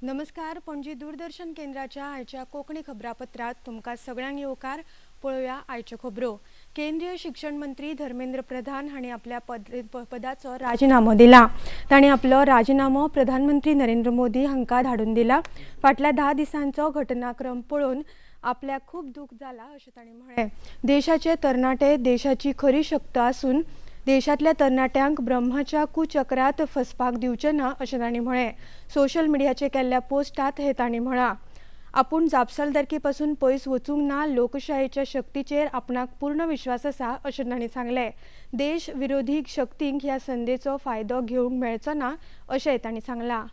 नमस्कार, पणजी दूरदर्शन केंद्राच्या आयच्या कोंकणी खबरापत्रांत तुमकां सगळ्यांक येवकार. पळोवया आयच्यो खबरो. केंद्रीय शिक्षण मंत्री धर्मेंद्र प्रधान हांणी आपल्या पदाचो राजिनामो दिला. तांणी आपलो राजिनामो प्रधानमंत्री नरेंद्र मोदी हांकां धाडून दिला. फाटल्या 10 दिसांचो घटनाक्रम पळोवन आपल्याक खूब दूख जाला अशें तांणी म्हळें. देशाचे तरणाटे देशाची खरी शक्त आसून देशांतल्या तरणाट्यांक ब्रह्माच्या कुचक्रांत फसपाक दिवचे ना अशें तांणी म्हळें. सोशल मिडियाचेर केल्ल्या पोस्टांत हें तांणी म्हळां. आपूण जापसालदारकी पसून पयस वचूंक ना, लोकशायेच्या शक्तीचेर आपणाक पूर्ण विश्वास आसा अशें तांणी सांगलें. देश विरोधी शक्तींक ह्या संदेचो फायदो घेवंक मेळचो ना अशेंय तांणी सांगलां.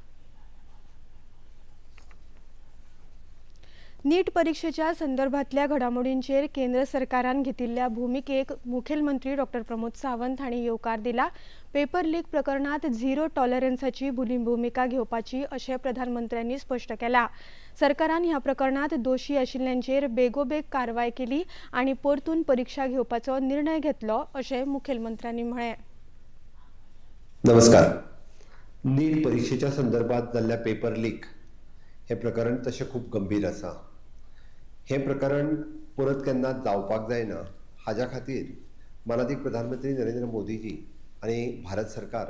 नीट परिक्षेच्या संदर्भातल्या घडामोडींचेर केंद्र सरकारान घेतिल्ल्या भुमिकेक मुखेलमंत्री डॉक्टर प्रमोद सावंत हांणी येवकार दिला. पेपर लीक प्रकरणात झिरो टॉलरन्साची भुमिका घेवपाची अशें प्रधानमंत्र्यांनी स्पश्ट केलां. सरकारान ह्या प्रकरणात दोशी आशिल्ल्यांचेर बेगोबेग कारवाय केली आनी परतून परिक्षा घेवपाचो निर्णय घेतलो अशें मुखेलमंत्र्यांनी म्हळें. नमस्कार. नीट परिक्षेच्या संदर्भात जाल्ल्या पेपर लीक हें प्रकरण तशें खूब गंभीर आसा. हें प्रकरण परत केन्ना जावपाक जायना हाज्या खातीर मानादीक प्रधानमंत्री नरेंद्र मोदीजी आनी भारत सरकार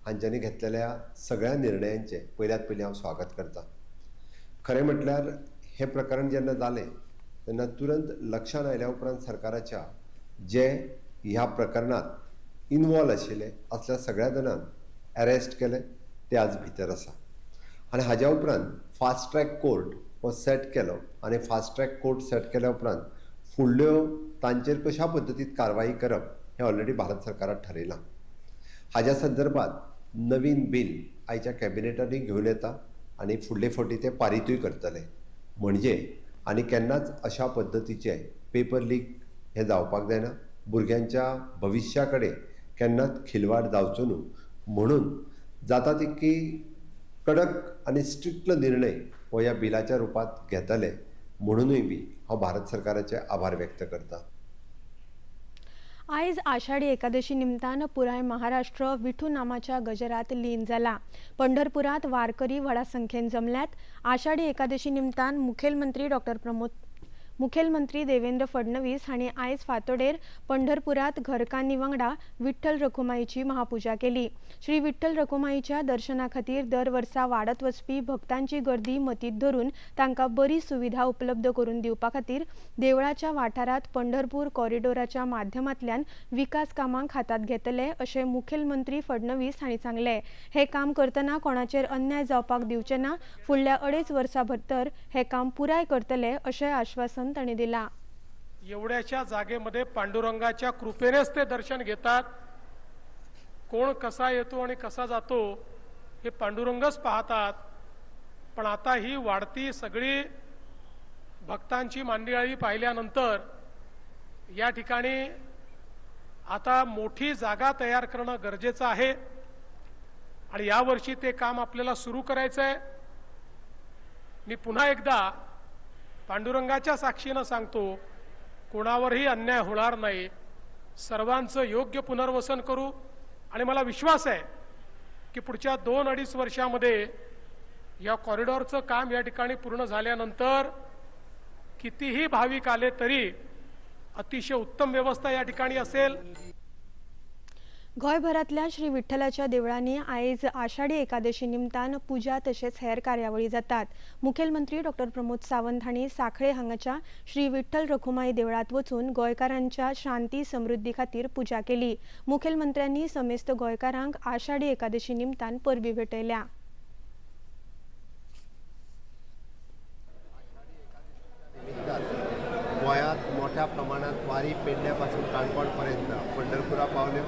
हांच्यांनी घेतलेल्या सगळ्या निर्णयांचें पयल्यात पयलीं हांव स्वागत करता. खरें म्हटल्यार हें प्रकरण जेन्ना जालें तेन्ना तुरंत लक्षांत आयल्या उपरांत सरकाराच्या जे ह्या प्रकरणांत इनवॉल्व आशिल्ले असल्या सगळ्या जाणांक अरेस्ट केले, ते आज भितर आसा. आनी हाज्या उपरांत फास्ट ट्रॅक कोर्ट हो सेट केलो आनी फास्ट ट्रॅक कोर्ट सेट केल्या उपरांत फुडल्यो तांचेर कशा पद्दतीन कारवाई करप हें ऑलरेडी भारत सरकारान ठरयलां. हाज्या संदर्भात नवीन बील आयच्या कॅबिनेटांनी घेवन येता आनी फुडले फावटी तें पारितूय करतले. म्हणजे आनी केन्नाच अशा पद्दतीचे पेपर लीक हें जावपाक जायना, भुरग्यांच्या भविश्या कडेन केन्नाच खिलवाड जावचो न्हू म्हणून जाता तितकी कडक आनी स्ट्रिक्ट निर्णय हो ह्या बिलाच्या रुपांत घेतले म्हणूनय बी हांव भारत सरकाराचे आभार व्यक्त करता. आयज आषाढी एकादशी निमतान पुराय महाराष्ट्र विठू नामाच्या गजरात लीन जाला. पंढरपुरात वारकरी व्हडा संख्येन जमल्यात. आषाढी एकादशी निमतान मुखेलमंत्री डॉक्टर प्रमोद मुखेलमंत्री देवेंद्र फडणवीस हांणी आयज फांतोडेर पंढरपुरात घरकान्नी वांगडा विठ्ठल रखुमाईची महापुजा केली. श्री विठ्ठल रखुमाईच्या दर्शना खातीर दर वर्सा वाडत वचपी भक्तांची गर्दी मतींत धरून तांकां बरी सुविधा उपलब्ध करून दिवपा खातीर देवळाच्या वाठारांत पंढरपूर कॉरिडोराच्या माध्यमांतल्यान विकास कामांक हातांत घेतले अशें मुखेलमंत्री फडणवीस हांणी सांगलें. हें काम करतना कोणाचेर अन्याय जावपाक दिवचे ना. फुडल्या 2.5 वर्सां भितर हें काम पुराय करतले अशें आश्वासन तांणी दिला. एवढ्याशा जागेमध्ये पांडुरंगाच्या कृपेनेच ते दर्शन घेतात. कोण कसा येतो आणि कसा जातो हे पांडुरंगच पाहतात. पण आता ही वाढती सगळी भक्तांची मांदियाळी पाहिल्यानंतर या ठिकाणी आता मोठी जागा तयार करणं गरजेचं आहे आणि यावर्षी ते काम आपल्याला सुरू करायचं आहे. मी पुन्हा एकदा पांडुरंगाच्या साक्षीनं सांगतो, कोणावरही अन्याय होणार नाही. सर्वांचं योग्य पुनर्वसन करू आणि मला विश्वास आहे की पुढच्या 2-2.5 वर्षामध्ये या कॉरिडॉरचं काम या ठिकाणी पूर्ण झाल्यानंतर कितीही भाविक आले तरी अतिशय उत्तम व्यवस्था या ठिकाणी असेल. गोंयभरांतल्या श्री विठ्ठलाच्या देवळांनी आयज आषाढी एकादशी निमतान पुजा तशेंच हेर कार्यावळी जातात. मुखेलमंत्री डॉक्टर प्रमोद सावंत हांणी सांखळे हांगाच्या श्री विठ्ठल रखुमाई देवळांत वचून गोंयकारांच्या शांती समृद्धी खातीर पुजा केली. मुखेलमंत्र्यांनी समेस्त गोंयकारांक आषाढी एकादशी निमतान परबीं भेटयल्या. गोंयांत मोठ्या प्रमाणात वारी पेडण्यापासून काणकोण पर्यंत पंढरपुरा पावल्यो.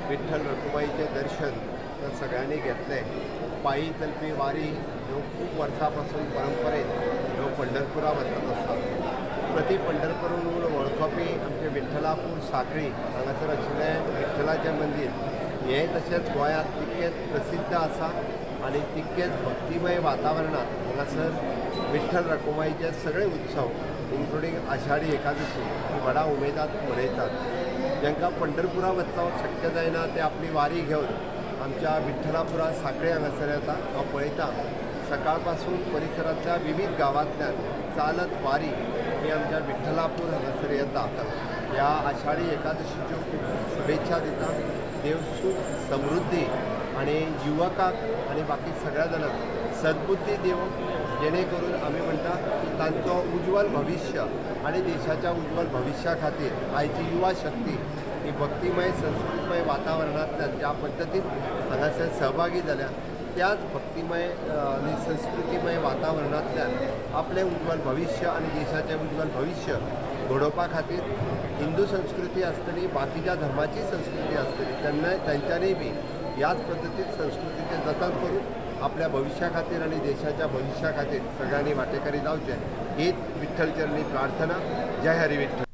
विठ्ठल रखुमाईचें दर्शन तर सगळ्यांनी घेतलें. पायी चलपी वारी ह्यो खूब वर्सां पासून परंपरेन ह्यो पंढरपुरा वचत आसतात. प्रति पंढरपूर म्हणून वळखपी आमचें विठ्ठलापूर सांखळी हांगासर आशिल्लें विठ्ठलाचें मंदीर हें तशेंच गोंयांत तितकेंच प्रसिद्ध आसा आनी तितकेंच भक्तिमय वातावरणांत हांगासर विठ्ठल रखुमाईचे सगळे उत्सव इन्क्लुडींग आषाढी एकादशी ही व्हडा उमेदात मनयतात. जांकां पंढरपुरा वचपाक शक्य जायना ते आपली वारी घेवन आमच्या विठ्ठलापुरा सांखळे हांगासर येता. हांव पळयतां सकाळ पासून परिसरांतल्या विविध गांवांतल्यान चालत वारी ही आमच्या विठ्ठलापूर हांगासर येता. ह्या आषाढी एकादशीच्यो खूब शुभेच्छा दिता. देव सूख समृद्धी आनी युवकाक आनी बाकी सगळ्या जाणांक सद्बुद्धी दिवं, जेणे करून आमी म्हणटा की तांचो उज्वल भविश्य आनी देशाच्या उज्वल भविश्या खातीर आयची युवा शक्ती ही भक्तिमय संस्कृतमय वातावरणांतल्यान ज्या पद्दतीन हांगासर सहभागी जाल्या, त्याच भक्तिमय आनी संस्कृतीमय वातावरणांतल्यान आपलें उज्वल भविश्य आनी देशाचें उज्वल भविश्य घडोवपा खातीर हिंदू संस्कृती आसतली, बाकीच्या धर्माची संस्कृती आसतली, तेन्ना तांच्यांनी बी ह्याच पद्दतीन संस्कृतीचें जतन करून आपल्या भविश्या खातीर आनी देशाच्या भविश्या खातीर सगळ्यांनी वांटेकारी जावचें हीच विठ्ठल चरणी प्रार्थना. जय हरी विठ्ठल.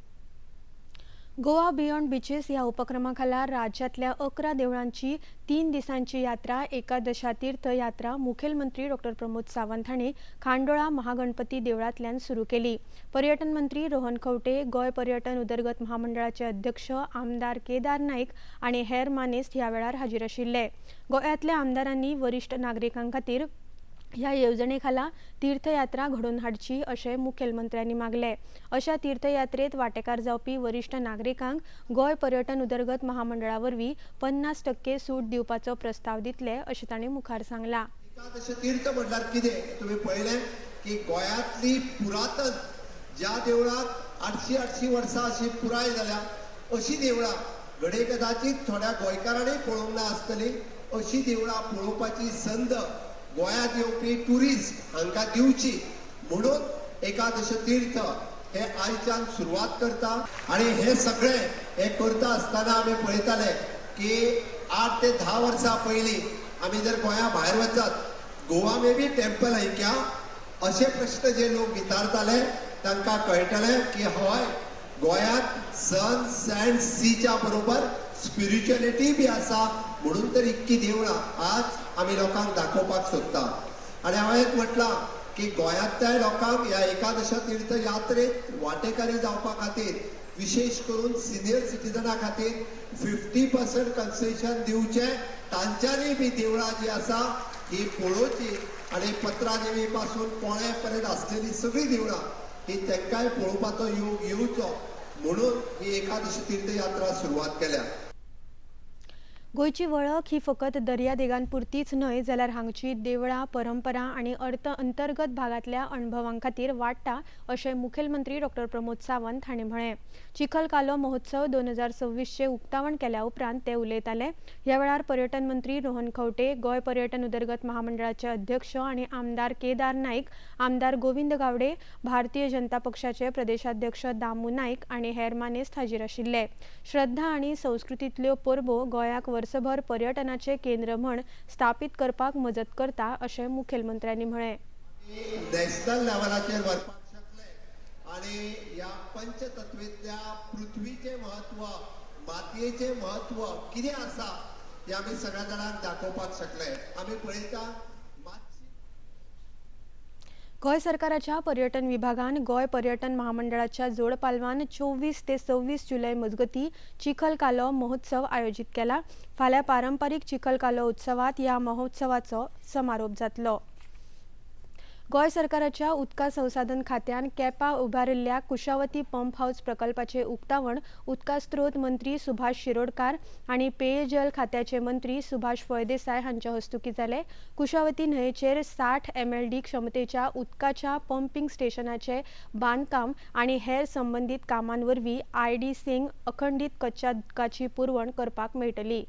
गोवा बियॉन्ड बिचीस ह्या उपक्रमा खाला राज्यांतल्या 11 देवळांची 3 दिसांची यात्रा एकादशा तीर्थ यात्रा मुखेलमंत्री डॉक्टर प्रमोद सावंत हांणी खांडोळा महागणपती देवळांतल्यान सुरू केली. पर्यटन मंत्री रोहन खंवटे, गोंय पर्यटन उदरगत महामंडळाचे अध्यक्ष आमदार केदार नाईक आनी हेर मानेस्त ह्या वेळार हाजीर आशिल्ले. गोंयांतल्या आमदारांनी वरिश्ठ नागरिकां खातीर ह्या येवजणे खाला तीर्थयात्रा घडोवन हाडची अशें मुखेलमंत्र्यांनी मागलें. अशा तीर्थयात्रेत वांटेकार जावपी वरिश्ठ नागरिकांक गोंय पर्यटन उदरगत महामंडळा वरवीं 50% सूट दिवपाचो प्रस्ताव दितले अशें तांणी मुखार सांगलां. एकादश तीर्थ म्हणल्यार कितें, तुमी पळयलें की गोंयांतली पुरातन ज्या देवळाक 800 800 वर्सां अशी पुराय जाल्या, अशी देवळां घडये कदाचीत थोड्या गोंयकारांनी पळोवंक ना आसतली. अशी देवळां पळोवपाची संद गोंयांत येवपी ट्युरिस्ट हांकां दिवची म्हणून एकादश तीर्थ हे आयच्यान सुरवात करता. आनी हे सगळें हे करता आसतना आमी पळयताले की 8 ते 10 वर्सां पयलीं आमी जर गोंया भायर वचत, "गोवा में भी टेम्पल है क्या?" अशे प्रश्न जे लोक विचारताले, तांकां कळटलें की हय, गोंयांत सन सँड सीच्या बरोबर स्पिरिच्युअलिटी बी आसा, म्हणून तर इतकी देवळां आज आमी लोकांक दाखोवपाक सोदता. आनी हांवें एक म्हटलां की गोंयांतल्या लोकांक ह्या एकादश तीर्थ यात्रेत वांटेकारी जावपा खातीर, विशेश करून सिनियर सिटीजना खातीर 50% कन्सेशन दिवचें. तांच्यांनी बी देवळां जी आसा ही पळोवची आनी पत्रादेवी पासून पोळ्या पर्यंत आसलेली सगळीं देवळां ही तांकांय पळोवपाचो योग येवचो म्हणून ही एकादशी तीर्थयात्रा सुरवात केल्या. गोंयची वळख ही फकत दर्यादेगांपुरतीच न्हय, जाल्यार हांगची देवळां, परंपरा आनी अर्थ अंतर्गत भागांतल्या अणभवां खातीर वाडटा अशें मुखेलमंत्री डॉक्टर प्रमोद सावंत हांणी म्हळें. चिखलकालो महोत्सव 2026चें उक्तावण केल्या उपरांत ते उलयताले. ह्या वेळार पर्यटन मंत्री रोहन खंवटे, गोंय पर्यटन उदरगत महामंडळाचे अध्यक्ष आनी आमदार केदार नाईक, आमदार गोविंद गावडे, भारतीय जनता पक्षाचे प्रदेशाध्यक्ष दामू नाईक आनी हेर मानेस्त हाजीर आशिल्ले. श्रद्धा आनी संस्कृतींतल्यो परबो गोंयाक वर्सभर पर्यटनाचे केंद्र म्हण स्थापीत करपाक मजत करता अशें मुखेलमंत्र्यांनी म्हळें. नॅशनल लेवलाचेर व्हरपाक शकले आणि ह्या पंचतत्वेंतल्या पृथ्वीचें म्हत्व, मातयेचें म्हत्व कितें आसा हें आमी सगळ्या जाणांक दाखोवपाक शकले. आमी पळयता मातशी गोंय सरकाराच्या पर्यटन विभागान गोंय पर्यटन महामंडळाच्या जोडपालवान 24 ते 26 जुलय मजगती चिखलकालो महोत्सव आयोजीत केला. फाल्यां पारंपारीक चिखलकालो उत्सवात ह्या महोत्सवाचो समारोप जातलो. गोंय सरकाराच्या उदका संसाधन खात्यान केपा उबारिल्ल्या कुशावती पंप हाऊस प्रकल्पाचे उक्तावण उदका स्त्रोत मंत्री सुभाष शिरोडकार आनी पेयजल खात्याचे मंत्री सुभाष फळदेसाय हांच्या हस्तुकीं जालें. कुशावती न्हंयेचेर 60 एमएलडी क्षमतेच्या उदकाच्या पंपींग स्टेशनाचे बांदकाम आनी हेर संबंदीत कामां वरवीं आयडी सिंग अखंडीत कच्च्या उदकाची पुरवण करपाक मेळटली.